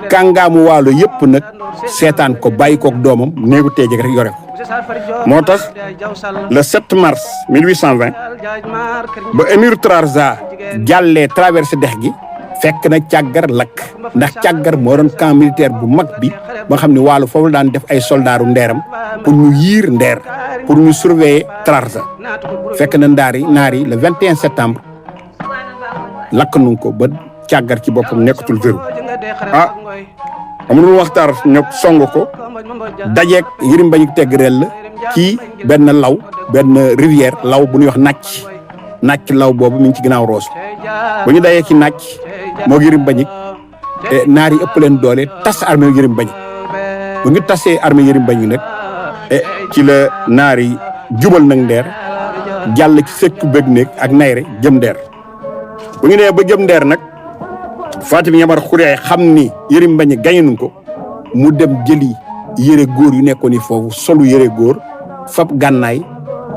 kàngaamu waalo yëpp nag seetaan ko bàyyi kook doomam néegu teejeg rek yore ko moo tax le 7 mars 1820 ba émir Trarza jàllee traversé dex gi fekk na càggar lakk ndax càggar moo doon camp militaire bu mag bi ba xam ne waalo foofu la daan def ay soldaaru ndeeram pour ñu yiir ndeer pour ñu surveiller Trarza fekk na naar yi le 21 septembre lakk nu ko ba càggar ci boppam nekkatul véru amul waxtaan ñoo song ko dajeeg Yërim Mbañik Teggerel la ci benn law benn rivière law bu ñuy wax nàcc law boobu mi ngi ci ginnaaw Rosso bu ñu dajee ci nàcc moo Yërim Mbañik naar yi ëpp leen doole tas armée Yërim Mbañik bu ñu tasee armée Yërim Mbañik nag ci la naar yi jubal nag ndeer jàll ci sëkk bëgg néeg ak nayre jëm ndeer bu ñu nee ba jëm ndeer nag Fatim Yamar Khouréaye xam ni Yërim Mbañik gañe nañ ko mu dem jëli yére góor yu nekkoon ni foofu solu yére góor fab gànnaay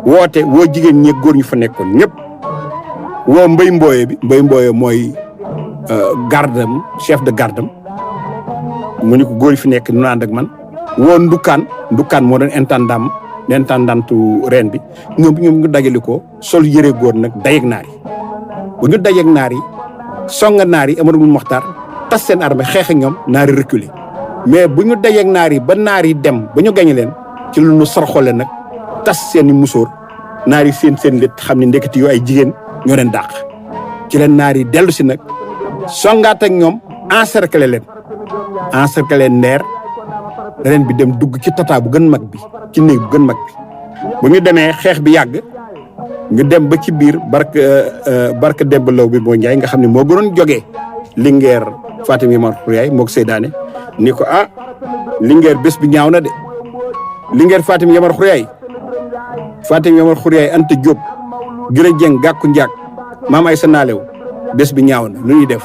woo jigéen ñi góor ñu fa nekkoon ñëpp woo mbay mbooye mooy gardam chef de gardam mu ni ko góor yi fi nekk nu ànd ak man woo ndukkaan moo doon intendantu reen bi ñoom ñu dajale ko sol yére góor nag dajeeg naar yi bu ñu dajeeg naar yi songa naar yi Amadou Mokhtar tas seen armée xeex ak ñoom naar yi reculer mais bu ñu dajeeg naar yi ba naar yi dem ba ñu gañe leen ci lu ñu sorxole nag tas seen i musóor naar yi seen lét xam ne ndeketi yoo ay jigéen ñoo leen dàq ci leen naar yi dellu si nag songaat ak ñoom encercler leen ndeer ren bi dem dugg ci tata bu gën mag bi ci néeg bu gën mag bi bu ñu demee xeex bi yàgg ñu dem ba ci biir barke Demba Law bi boo Njaay nga xam ne moo gënoon jógee Linguère Fatim Yamar Khouréaye moog Seydaane ni ko Linguère bés bi ñaaw na de Linguère Fatim Yamar Khouréaye Anta Diop Gërë Jeng Gàkku Njaag Maam Aysa Naalew bés bi ñaaw na lu ñuy def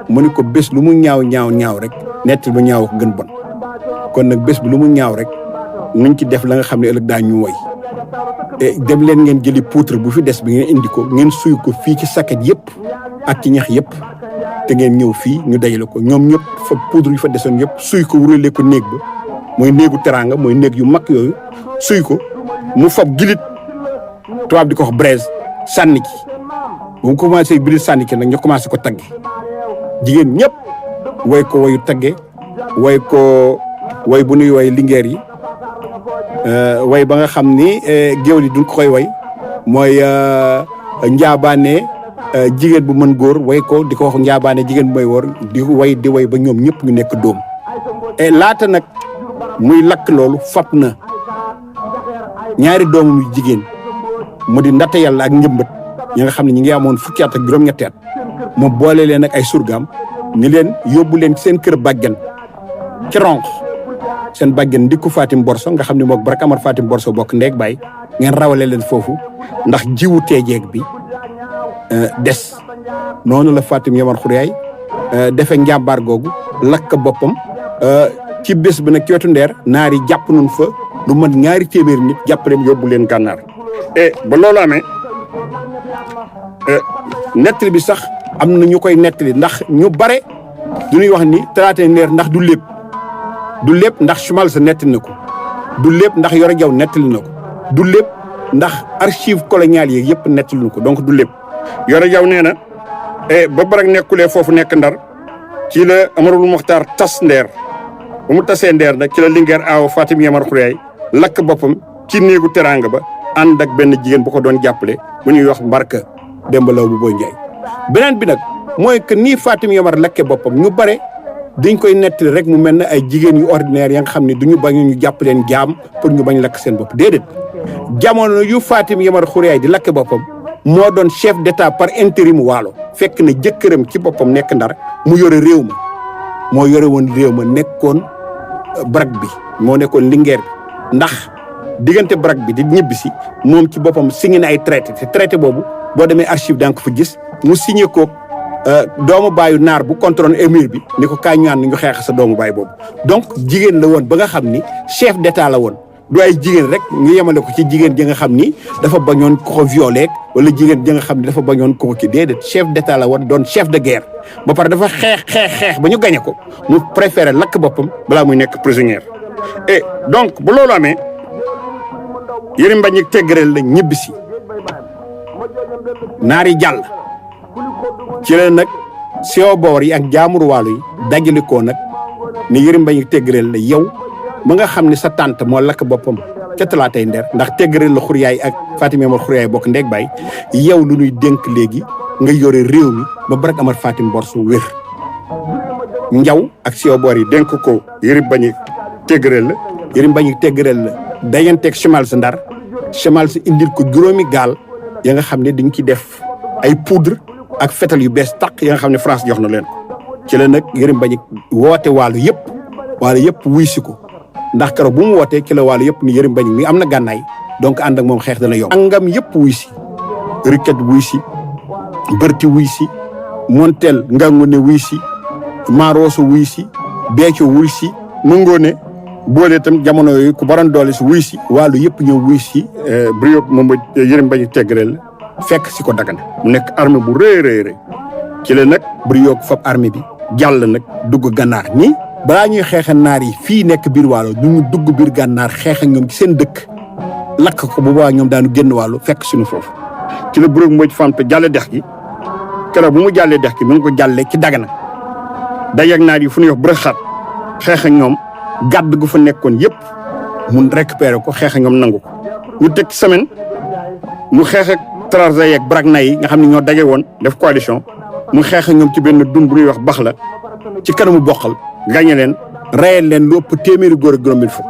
mu ni ko bés lu mu ñaaw rek nett ba ñaaw ko gën bon kon nag bés bi lu mu ñaaw rek nuñ ci def la nga xam ne ëllëg daa ñu woy dem leen ngeen jëli poutre bu fi des bi ngeen indi ko ngeen suy ko fii ci saket yëpp ak ci ñax yëpp te ngeen ñëw fii ñu dajale ko ñoom ñëpp fa poudre yu fa desoon yëpp suy ko wurale ko néeg ba mooy néegu teraanga mooy néeg yu mag yooyu suy ko mu fab gilit tubaab di ko wax braise sànni ci bu mu commencé gilit sànni ci nag ñu commencé ko tagge jigéen ñëpp way ko wayu tagge way ko way bu nuy way Linguère yi way ba nga xam ni géwél yi duñ ko koy way mooy njaabaane jigéen bu mën góor way ko di ko wax njaabaane jigéen bu may wóor di way ba ñoom ñëpp ñu nekk dóom et laata nag muy lakk loolu fab na ñaari doomam yu jigéen mu di ndatta yàlla ak njëmbat ñi nga xam ne ñi ngi amoon fukki at ak juróom-ñetti at mu boole leen ak ay surgaam ni leen yóbbu leen ci seen kër bàggen ci ronk seen bàggen ndikku Fatim Borso nga xam ne moog Barak Amar Fatim Borso bokk ndeeg baay ngeen rawale leen foofu ndax jiwu teejeeg bi des noonu la Fatim Yamar Khouréaye defe njàmbaar googu lakk boppam ci bés bi nag ci wetu ndeer naar yi jàpp nañ fa lu mat ñaari téeméeri nit jàpp leen yóbbu leen gànnaar ba loolu amee nettali bi sax am na ñu koy nettali ndax ñu bare du ñuy wax ni talaata ndeer ndax du lépp ndax Chumal sa nettali na ko du lépp ndax Yoro Jaw nettali na ko du lépp ndax archive coloniale yi yëpp nettali na ko donc du lépp Yoro Jaw nee na ba Barak nekkulee foofu nekk Ndar ci la Amadou Mokhtar tas ndeer ba mu tasee ndeer nag ci la Linguère aaw Fatim Yamar Khouréaye lakk boppam ci néegu teraanga ba ànd ak benn jigéen bu ko doon jàppale bu ñuy wax Mbarka Demba Law bu Boy Njaay beneen bi nag mooy que nii Fatim Yamar lakke boppam ñu bare dañ koy nettali rek mu mel ne ay jigéen yu ordinaire ya nga xam ne du ñu bañ ñu jàpp leen jaam pour ñu bañ lakk seen bopp déedéet jamono yu Fatim Yamar Khouréaye di lakke boppam moo doon chef d'état par intérim Waalo fekk na jëkkëram ci boppam nekk Ndar mu yore réew ma moo yore woon réew ma nekkoon Barak bi moo nekkoon Linguère bi ndax diggante Barak bi di ñibbi si moom ci boppam signé na ay traité te traité boobu boo demee archive da nga ko fa gis mu signé ko doomu baayu naar bu contrôle émir bi ni ko kaay ñaan ñu xeex sa doomu baay boobu donc jigéen la woon ba nga xam ni chef d'état la woon du ay jigéen rek ñu yemale ko ci jigéen ji nga xam ni dafa bañoon ko ko violé wala jigéen ji nga xam ni dafa bañoon ko ko kii déedéet chef d'état la war doon chef de guerre ba pare dafa xeex ba ñu gañe ko mu préféré lakk boppam balaa muy nekk prisonnière. et donc bu loolu amee Yërim Mbagnick Tégrel la ñibbisi naari jàll ci la nag Siobor yi ak jaamur waalo yi dajale ko nag ni Yërim Mbagnick Tégrel la yow ba nga xam ne sa tante moo lakk boppam ca Talaatay Nder ndax Tégrel la Xuryaay ak Fatim Amar Xuryaay bokk ndeeg baay yow lu ñuy dénk léegi nga yore réew mi ba Barak Amar Fatim Borso wér. Njaw ak Siobor yi dénk ko Yërim Mbagnick Tégrel la Yërim Mbagnick Tégrel la dayanteeg Chemal sa Ndar Chemal sa indil ko juróomi gaal ya nga xam ne dañ ci def ay poudre ak fetal yu bees tàq ya nga xam ne France jox na leen ko ci la nag Yërim Mbagnick woote waalo yëpp wuy si ko ndax keroog bu mu wootee ci la waalo yëpp ni Yërim Mbagnick mi am na gànnaay donc ànd ak moom xeex dana yomb. angam yëpp wuy si Riquet wuy si Berti wuy si Montel Ngangone wuy si Maroso wuy si Béthio wuy si Mangone boole itam jamono yooyu ku baroon doole si wuy si waalo yëpp ñëw wuy si Briogue moom Yërim Mbagnick Tégrel fekk si ko Dagana mu nekk armée bu rëy ci la nag Briogue fab armée bi jàll nag dugg gànnaar ñi balaa ñuy xeexa naar yi fii nekk biir waalo ñu dugg biir gànnaar xeexa ñoom ci seen dëkk lakk ko bu boobaa ñoom daanu génn waalo fekk suñu foofu ci la Briogue Mbodj Fampe jàlle dex gi keroog bu mu jàllee dex gi mu ngi ko jàllee ci Dagana dajeeg naar yi fu ñuy wax bërëxaat xeexa ñoom gàdd gu fa nekkoon yëpp mun récupéré ko xeexa ñoom nangu ko ñu teg semaine mu xeex ak Trarza yeeg Bragna yi nga xam ne ñoo daje woon def coalition mu xeex ak ñoom ci benn dun bu ñuy wax bax la ci kanamu bokkal gàññe leen rayal leen lu ëpp téeméeri góor ak juróom-benn fukk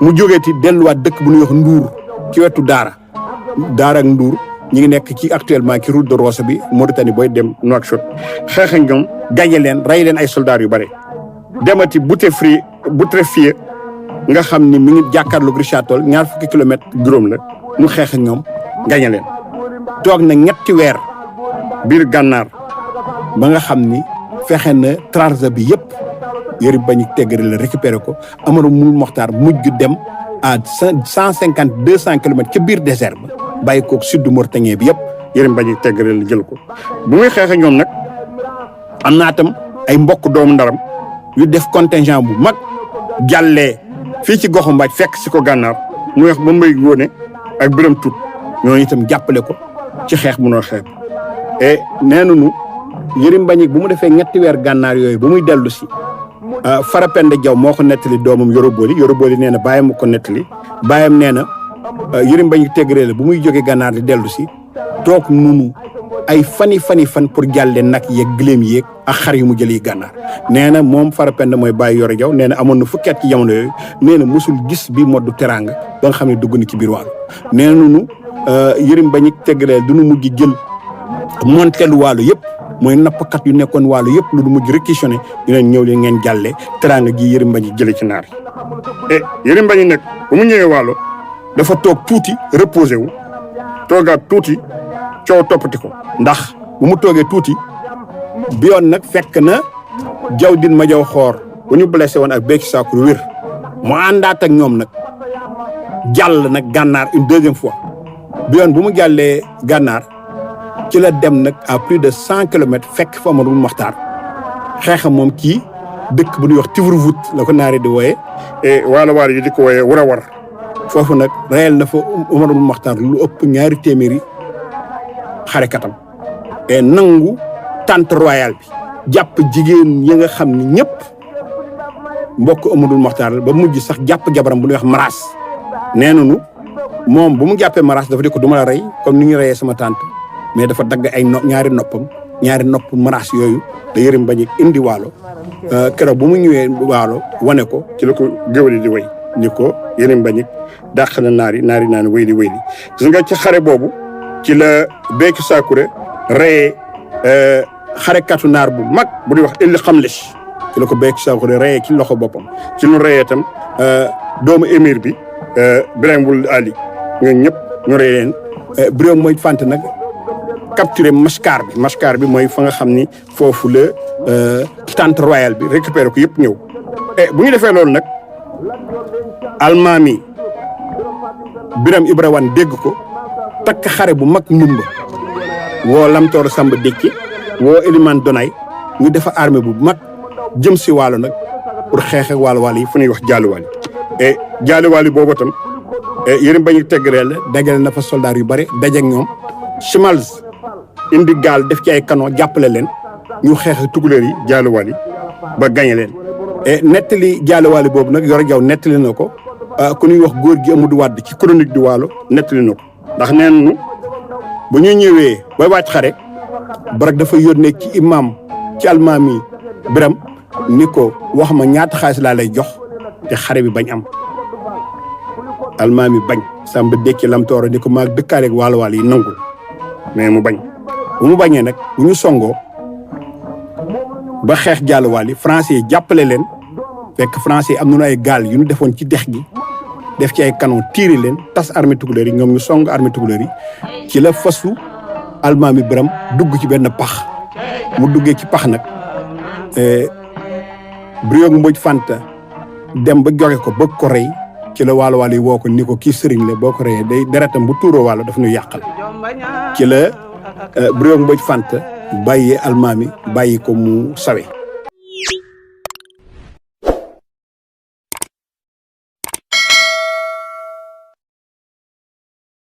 mu jógeeti delluwaat dëkk bu ñuy wax Ndour ci wetu Daara ak Ndour ñi ngi nekk ci actuellement ci route de Rosso bi Mauritanie booy dem Nouakchott xeex ak ñoom gàññe leen ray leen ay soldats yu bare demati Bouteflika nga xam ni mi ngi jàkkaarloog Richard Toll ñaar fukki kilomètres juróom la mu xeex ak ñoom gañe leen toog na ñetti weer biir gànnaar ba nga xam ni fexe na Trarza bi yëpp Yërim Mbagnick Tégrel la récupéré ko Amadou Mokhtar mujj dem à 150-200 kilomètres ca biir désert ba bàyyi koog sud Mauritanie bi yëpp Yërim Mbagnick Tégrel la jël ko bu muy xeex ak ñoom nag am naa tam ay mbokk doomu ndaram yu def contingent bu mag jàllee fii ci goxu Mbaaj fekk si ko gànnaar mu wax ba Mbay Ngoone ak Biram Tut ñooñu itam jàppale ko ci xeex bu noo xeex et nee nañu Yërim Mbagnick bu mu defee ñetti weer gànnaar yooyu ba muy dellu si Farapenda Jaw moo ko nettali doomam Yoroboli nee na bàyyam ma ko nettali bàyyam nee na Yërim Mbagnick Tégrel la bu muy jógee gànnaar di dellu si toog nunu ay fan pour jàlle nag yeeg gëléem yeeg ak xar yu mu jëlee gànnaar nee na moom Farapenda mooy bàyyi Yoro Jaw nee na amoon na fukki at ci jamono yooyu nee na mosul gis bi moddu teraanga ba nga xam ne dugg na ci biir waalo nee nañu Yërim Mbagnick Tégrel du nu mujj jël montelu waalo yëpp mooy nappkat yu nekkoon waalo yëpp lu du mujj réquisitionné ñu leen ñëw leen ngeen jàllee teraanga gi Yërim Mbagnick jëlee ci naar yi et Yërim Mbagnick nag bu mu ñëwee waalo dafa toog tuuti reposé wu toogaat tuuti coow toppati ko ndax bu mu toogee tuuti bi yoon nag fekk na jaw din ma jaw xoor bu ñu blessé woon ak Béthio Sakour wér mu àndaat ak ñoom nag jàll nag gànnaar une deuxième fois bi yoon bu mu jàllee gànnaar ci la dem nag à plus de 100 kilomètres fekk fa Amadou Mokhtar xeexam moom kii dëkk bu ñuy wax Tivravout la ko naaree di wooye et waalo yi di ko wooye Wurawar foofu nag reyal na fa Amadou Mokhtar lu ëpp ñaari téeméeri xarekatam et nangu tente royale bi jàpp jigéen yi nga xam ne ñëpp mbokk Amadou Mokhtar ba mujj sax jàpp jabaram bu ñuy wax Maras nee nañu moom bu mu jàppee Maras dafa di ko duma la rey comme ni ñu reyee sama tante mais dafa dagg ay ñaari nopp Maras yooyu da Yërim Mbagnick indi waalo keroog bu mu ñëwee waalo wane ko ci la ko géwél yi di way ni ko Yërim Mbagnick dàq na naari naan wéyli gis nga ci xare boobu ci la Béthio Sakour reyee xarekatu naar bu mag bu di wax Elli Xamlesh ci la ko Béthio Sakour reyee ci loxo boppam ci lu reyee itam doomu émir bi Birame Wul Ali ñooñu ñëpp ñu rey leen Birame mooy fànte nag capturé Mascar bi mooy fa nga xam ni foofu la tente royale bi récupéré ko yëpp ñëw bu ñu defee loolu nag almaami Biram Ibra Wan dégg ko takk xare bu mag ndumba woo Lamtoor Samba Dékki woo Eliman Donay ñu defa armée bu mag jëm si Waalo nag pour xeex ak waalo yi fu ñuy wax Jaaluwaali et Jaaluwaali boobu tam Yërim Bañik Tegrel dajale na fa soldaar yu bare dajeek ñoom Chimals indi gaal def ci ay canon jàppale leen ñu xeex ak tukulóor yi Jaaluwaali ba gañe leen et nettali Jaaluwaali boobu nag Yoro Jaw nettali na ko ku ñuy wax góor gi Amadou Wade ci chronique du Waalo nettali na ko ndax nee nañu bu ñu ñëwee ba wàcc xare Barak dafa yónnee ci imam ci almaami Biram ni ko wax ma ñaata xaalis laa lay jox te xare bi bañ am almaami bañ Samba Dékki Lamtooro ni ko maag dëkkaaleeg waalo yi nangul mais mu bañ bu mu bañee nag bu ñu songoo ba xeex Jaaluwaali français yi jàppale leen fekk français yi am nañu ay gaal yu ñu defoon ci dex gi def ci ay canon tiiri leen tas armée tukulóor yi ñoom ñu song armée tukulóor yi ci la fasu almaami Biram dugg ci benn pax mu duggee ci pax nag Briogue Mbodj Fanta dem ba joxe ko bëgg ko rey ci la waalo yi woo ko ni ko kii sëriñ la boo ko reyee day deretam bu tuuroo waalo daf ñu yàqal ci la Briogue Mbodj Fanta bàyyee almaami bàyyi ko mu sawe